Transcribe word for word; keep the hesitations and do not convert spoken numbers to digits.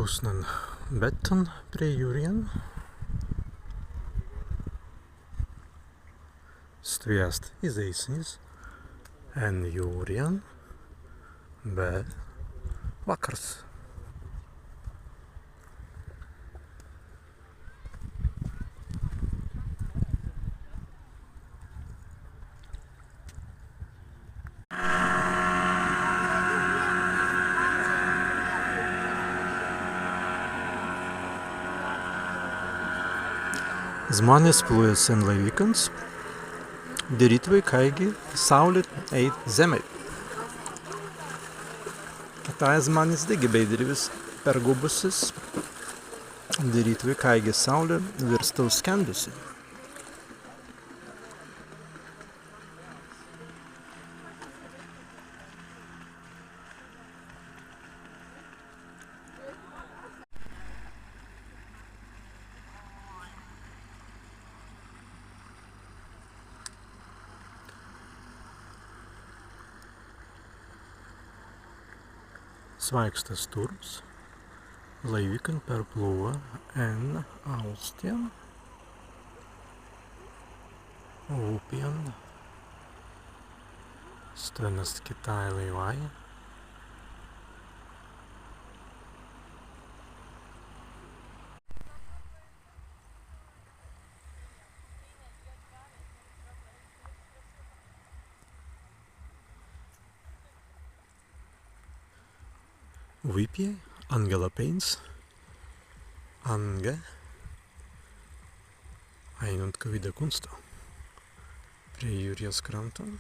Pusnan bētan prei jūrjan. Stwi ast izēisenis en jūrjan be wakkars. Zmānes plūja sen laiwikans, dirītwei kāigi saūli ēit zemmai. Kitāi zmānes dīgi bēi dirītwei pergūbusis, dirītwei kāigi saūli wīrst auskendusi. Swāikstas turms, laiwikan perplūwa en aūstjan. Upjan. Stwen ast kitāi laiwāi. Wipjai anga lapeins, anga ainuntkawīda kunstu. Prei jūrjas krantan.